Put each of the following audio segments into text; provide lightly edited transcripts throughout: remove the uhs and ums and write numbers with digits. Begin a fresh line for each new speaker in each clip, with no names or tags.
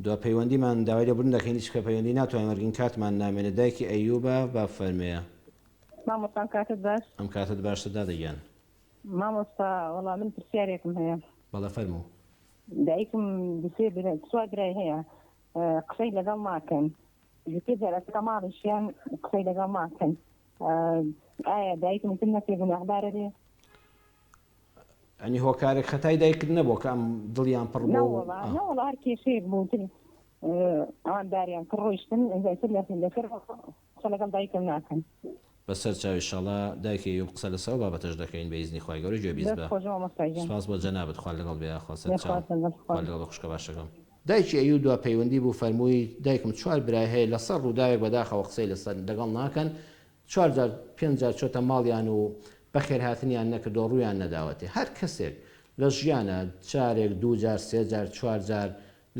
دوا پەیوەندیمان داوای لێبوردن دەکەین هیچ کە پەیوەندی ناتوانین وەرگین کاتمان نامێنێت دایکی ئەیوبە با بفەرموێ.
مامۆستا ئەم کاتەت باش.
ئەم کاتەت باشتر دادە گیان.
مامۆستا وەڵا من پرسیارێکم هەیە.
بەڵێ فەرموو.
دایکم دوو سێ برا چوار برای هەیە قسەی لەگەڵ ناکەن دوو سێ جار ئەچێتە ماڵیشیان قسەی لەگەڵ ناکەن ئایا دایکم ئیتر نەکرێ گوناهبارە بێ؟
ئەنی هۆکارێک خەتای دایکت نەبووە کە ئەم دڵیان پڕ بوو؟
نەوەڵا نەوەڵا هەر کێشەیەک بوو تر ئەوان داریان کرد ڕۆیشتن ئینجا ئیتر لەسەر قسە لەگەڵ دایکم ناکەن.
بەسەر چاو ئیشەڵا دایکی ئەیوب قسە لەسەر ئەو بابەتەش دەکەین بە ئیزنی خوای گەورە گوێ بیست
دەست
بە.
خۆش مامۆستا گیان.
سوپاس بۆ جەنابت خوا لەگەڵت بێ یاخوا سەر
دەست
چاو
خۆش لەگەڵ
خوا
خوا.
لەگەڵ بێ خوشکە باشەکەم. دایکی ئەیوب دوا پەیوەندی بوو فەرمووی دایکم چوار برای هەیە لەسەر ڕووداوێک بەداخەوە قسەی لەسەر لەگەڵ ناکەن چوار جار پێنج جار چۆتە ماڵیان و بەخێرهاتنیان نەکردووە ڕوویان نەداوەتێ هەر کەسێک لە ژیانا جارێک دوو جار سێ جار چوار جار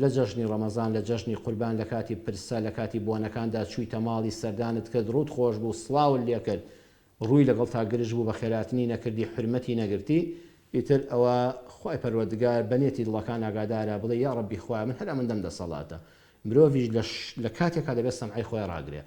لە جەژنی ڕەمەزان لە جەژنی قوربان لە کاتی پرسە لە کاتی بۆنەکاندا چوویتە ماڵی سەردانت کرد ڕووت خۆش بوو سڵاوت لێکرد ڕووی لەگەڵتا گرژ بوو بەخێراتنی نەکردی حورمەتی نەگرتی ئیتر ئەوە خوای پەروەردگار بە نێتی دڵەکان ئاگادارە بڵێ یاڕەبی خوایە من هەر ئەمەندەم دەسەڵاتە مرۆڤیش لە لە کاتێکا دەبێت سەمعەی خۆی ڕاگرێ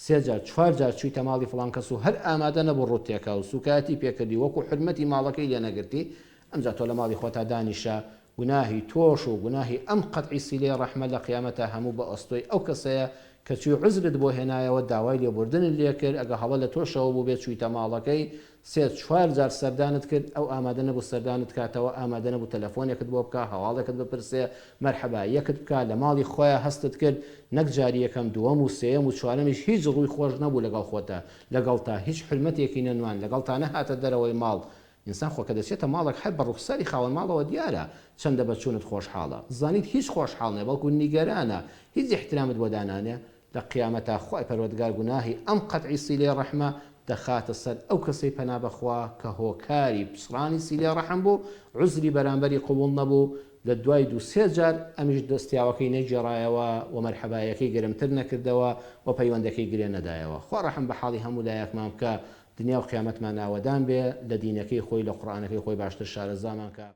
سێ جار چوار جار چوویتە ماڵی فڵان کەس و هەر ئامادە نەبوو ڕووت تێکا و سووکایەتی پێ کردی وەکوو حورمەتی ماڵەکەی لێ نەگرتی ئەمجا تۆ لە ماڵی خۆتا دانیشە گوناهی تۆش و گوناهی ئەم قەتعی سیلەی ڕەحمە لە قیامەتا هەموو بە ئەستۆی ئەو کەسەیە کە چووی عوزرت بۆ هێنایەوە داوای لێبوردنت لێ کرد ئەگە هەڵە لە تۆشەوە بووبێ چوویتە ماڵەکەی سێ چوار جار سەردانت کرد ئەو ئامادە نەبوو سەردانت کاتەوە ئامادە نەبوو تەلەفۆنێکت بۆ بکا هەواڵێکت بپرسێ مەرحەبا یەکت بکا لە ماڵی خۆیا هەستت کرد نەک جاری یەکەم دووەم و سێیەم و چوارەمیش هیچ ڕووی خۆش نەبوو لەگەڵ خۆتا لەگەڵتا هیچ حورمەتێکی نەنوان لەگەڵتا نەهاتە دەرەوەی ماڵ ئینسان خۆ کە دەچێتە ماڵێک هەر بە ڕوخساری خاوەن ماڵەوە دیارە چەندە بە چوونت خۆشحاڵە زانیت هیچ خۆشحاڵ نیە بەڵکو نیگەرانە هیچ ئیحترامت بۆ دانانێ لە قیامەتا خوای پەروەردگار گوناهی ئەم قەتعی سیلەی ڕەحمە دەخاتە سەر ئەو کەسەی پەنا بەخوا کە هۆکاری پچڕانی سیلەی ڕەحم بوو عوزری بەرامبەری قبوڵ نەبوو لە دوای دوو سێ جار ئەمیش دەستیاوەکەی نەگێڕایەوە و مەرحەبایەکەی گەرمتر نەکردەوە و پەیوەندەکەی گرێ نەدایەوە خوا ڕەحم بە حاڵی هەموو لایەکمان بکا دنیا و قیامەتمان ئاوەدان بێ لە دینەکەی خۆی لە قورئانەکەی خۆی باشتر شارەزامان کا.